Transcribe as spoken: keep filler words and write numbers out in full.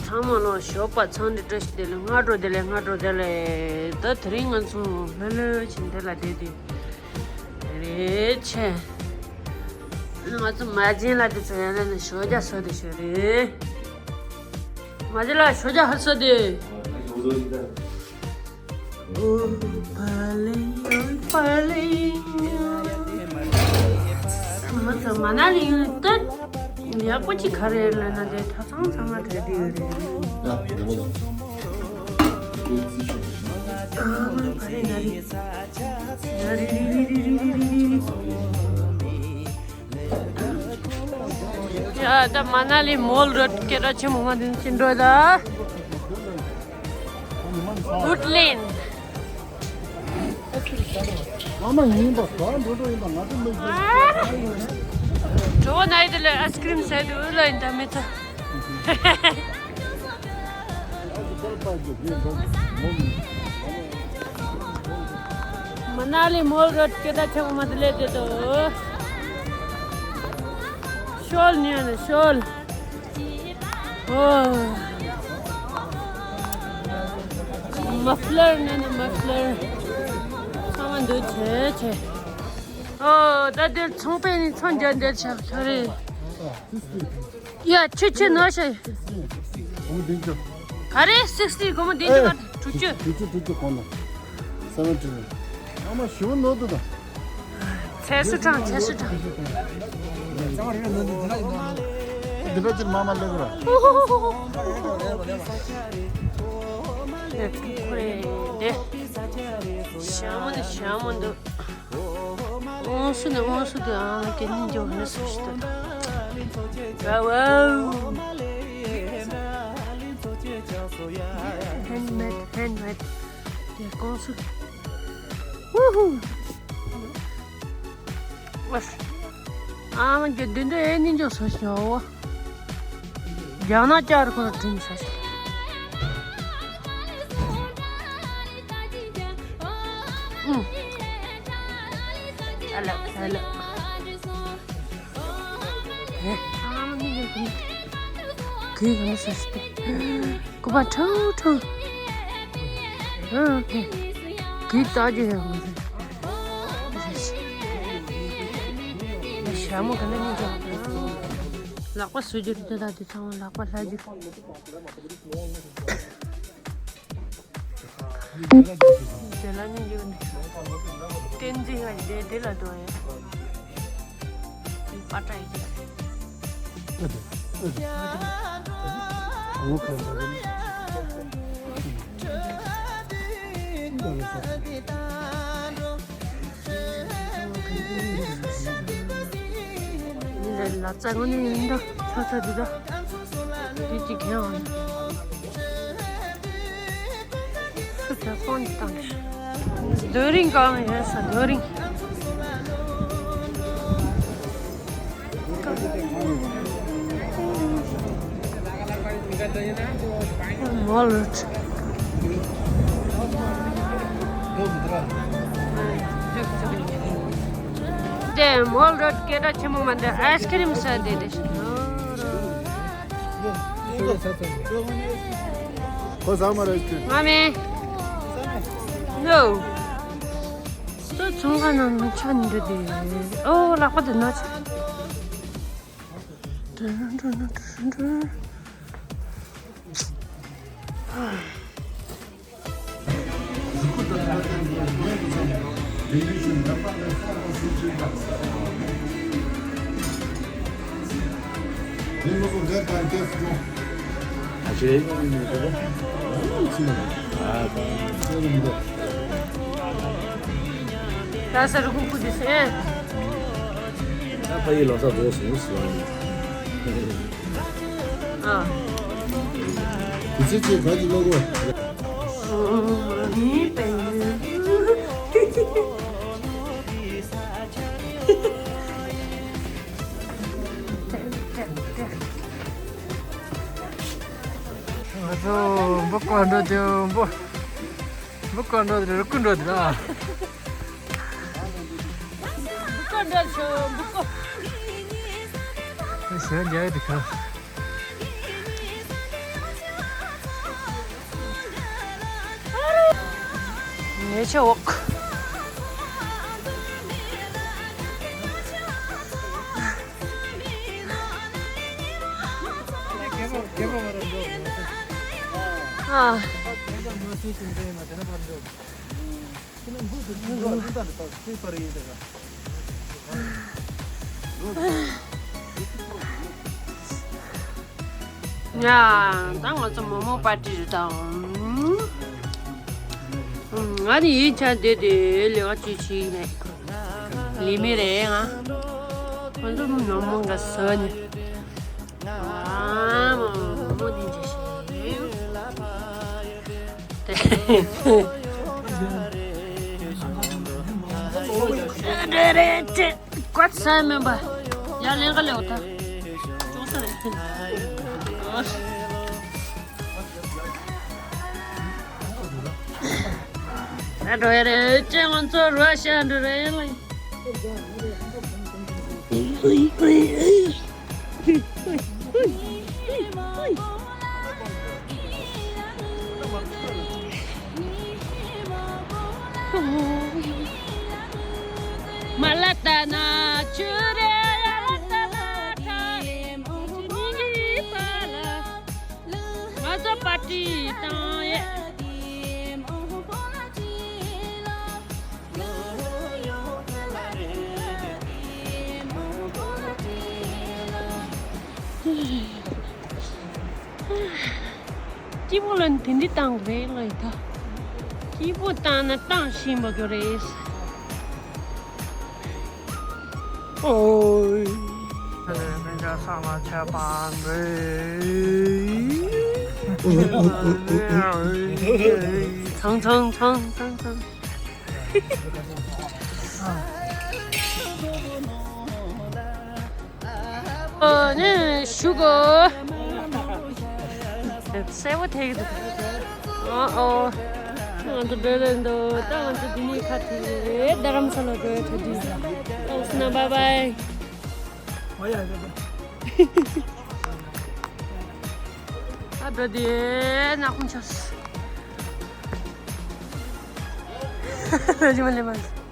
ཚང་མ་ལ་ཞོགས་པ་ཚང་འདི་བཀྲ་ཤིས་བདེ་ལེགས། སྔ་དྲོ་བདེ་ལེགས། སྔ་དྲོ་བདེ་ལེགས། ད་དེ་རིང་ང་ཚོ་ལྷོད་ལྷོད་བྱས་འདི་ལ་བསྡད་དེ་རེད་ཆེ། ང་ཚོ་མ་བྱན་ལ་དེ་ཚོ་ཡང་ན་ཞོགས་ཇ་བཟོ་དེ་ཞོགས་རེད། མ་བྱན་ལ་ཞོགས་ཇ་ཧ་བཟོ་དེ། མ་ཚོ་མ་ན་ལི་ཡོང་ཏེ་ཡག་པོ་ཅིག་ག་རེ་ལབ་ན་དེ་ཐ་ཚང་ཚང་མ་གྲས་དེ་ཡོད་རེད། ཨ་མ་ག་རེ་ན་རི་ན་རི་རི་རི། ཡ་ད་མ་ན་ལི་མོལ་རོཌ་སྐད་གྲགས་ཆེན་མོ་མ་དེ་ཕྱིན་འགྲོ་ད། Woodland. ཨ་མ་ཡིན་པ་ག་འགྲོ་འགྲོ་ཡིན་པ་ང་ཚོ་མི་ཤེས། གྲོ་བོ་ན་ཡི་དེ་ལས་ཨའི་སི་ཀྲིམ་ཟས་དུས་ལ་ཡིན་ད་མི་ཐུབ། མ་ན་ལི་མོལ་རོཌ་སྐད་གྲགས་ཆེན་མོ་མ་དེ་ལས་དེ་དོ། ཤོལ་ཉོས་ནས་ཤོལ། ཨོ། མ་ཕི་ལར་ནི་ནི་མ་ཕི་ལར། ཚང་མ་འདུག་ཆེ་ཆེ། ཨོ་ད་དེར་ཚོང་པས་ནི་ཚོང་རྒྱག་འདེར་ཆགས་ཁྱོད་རེད། ཡ་ཆེ་ཆེ་ནོ་ཤེ། གོང་བདུན་ཅུ། ག་རེ་སིག་སི་ཊི་གོང་མ་བདུན་ཅུ་ག་དྲུག་ཅུ། དྲུག་ཅུ་དྲུག་ཅུ་གོང་ན། སེ་ཝེན་ཊི། ཨ་མ་ཞུ་ནོ་དུ་ད། ཚེ་སུ་དྲང་ཚེ་སུ་དྲང་། འདི་འདྲ་ཅིག་མ་མ་ལེགས་ར། ཁོ་རེ་དེ། ཞྭ་མོ་འདི་ཞྭ་མོ་འདུག་དབང་སུ་ནས་དབང་སུ་དུ་ཨང་ལ་སྐད་སྙན་འཇོག་ནས་སུ་ཞིག་ཏུ། ཝའོ་ཝའོ། ཧེན་མེད་ཧེན་མེད། དེ་དབང་སུ། ཝུ་ཧུ། ཨོས། ཨ་མ་གི་འདི་འདྲ་ཨེ་ནི་འཇོག་སོ་ཞོ། རྒྱང་ན་བཅར་ཁོ་དྲིན་ཆ་ཞིག་ཨུམ། ཨ་ལ་ཨ་ལ། ཨེ། ཨ་མ་གི་འཇོག་གི་གི་གི་ནི་སོ་ཞིག་སྐུ་པ་ཁྲོ་ཁྲོ། ཨ་གི་གི་ལྟ་རྒྱུ་ཡོད་མ་རེད། ཞྭ་མོ་ག་ན་ཉིད་ཀྱང་ལག་པ་བཟོ་རྒྱུ་རེད་ད། དེ་ཚང་མ་ལག་པ་ལྷ་རྒྱུ། དེ་ལ་ཉིད་ཀྱི་བཏན་འཛིན་ང་དེ་དེ་ལ་འགྲོ་ཡ། པ་ཏྲ་ཡི་ལ་ཙ་ངོ་ནས་ཡིན་ད་ཆོ་ཆོ་འདི་ད་འདི་ཅིག་གན་འོང་། སུ་དེ་ཧོན་བཏང་། རྡོ་རིང་གང་ཡོད་ས་རྡོ་རིང་། མོལ་རོཌ། དེ་མོལ་རོཌ་སྐད་གྲགས་ཆེན་མོ་མ་འདི་ཨའི་སི་ཀྲིམ་ཟ་བསྡད་དེ། ཁོ་ཟ་མ་རེད་ཅེས། ང་མེད། ནོ། ཏོ་ཚོང་ཁང་ནང་ནས་ཆ་འདི་དེ། ཨོ་ལག་པ་དེ་ན་ཆ། ད་ས་རུ་ཀུ་ཀུ་དེ་སེ། ད་ཕ་ཡི་ལོ་ས་རྫོགས་སོང་ཟེར། ཨ། དེ་ཚེ་ཚེ་ག་གི་ལོ་གོ། ཨོ་ནི་པེ། ང་ཚོ་འབུ་བརྐོ་འགྲོ་དུས་འབུ། འབུ་བརྐོ་འགྲོ་དུས་རུ་ཀུ་འགྲོ་དུས་ཨ། འབུ་བརྐོ་འགྲོ་ཆོ་འབུ་བརྐོ། ཨེ་ཞེ་རྒྱ་ཡི་དུ་ཁ། ཡོད་ཆེ་འོག་ཨ། ཡ། ད་ང་ཚོ་མོག་མོག་པར་ཊི་རེད་ད། ང་ནི་ཡིན་ཆ་བསྡད་དེ་ལས་ཀ་ཅིག་བྱེད་ཀྱི་མེད། ལས་མེད་རེད་ང་། ང་ཚོ་མོག་མོག་འགའ་ཟོས་ནས། ཨ་མོག་མོག་འདི་འདྲ་ཞིག་རེད། རེད་རེད་ཅེ། བཀའ་ས་མེད་པ། ཡར་ལེན་ག་ལེའོ་ད། ཅོག་ས་རེད། ད་འགྲོ་ཡ་རེད་ཅེ། ང་ཚོ་རུ་ཤ་འགྲོ་རེད་ལ། མ་ལ་ཏ་ན་ཆུ་རེ་ཡ་ལ་ཏ་ན་ཁྲ་ནི་གི་པ་ལ། ང་ཚོ་པར་ཊི་བཏང་ཡས། སྐྱིད་པོ་ལ་དེ་འདྲ་བཏང་དགོས་རེད་ལ་ཡིན་ད། སྐྱིད་པོ་བཏང་ན་བཏང་ཤེས་མ་དགོས་རེད། ཨོའི། ཚང་ཚང་ཚང་ཚང་། ཨོ་ནི་ཞུ་གོ། གསལ་པོ་ཐེག་འདུག་ཨོ་ཨོ། ང་ཚོ་འགྲོ་རན་འདུག་ད་ང་ཚོ་འདི་ནས་ཁ་ཐུག་རེད། རྡ་རམ་ས་ལ་འགྲོ་ཡ་ཐུག་དུས། ཨོ་སི་ན་བྷའི་བྷའི། ཨ་འགྲོ་དེ་ནག་ཁུང་ཆགས། རི་མ་ལེ་མ།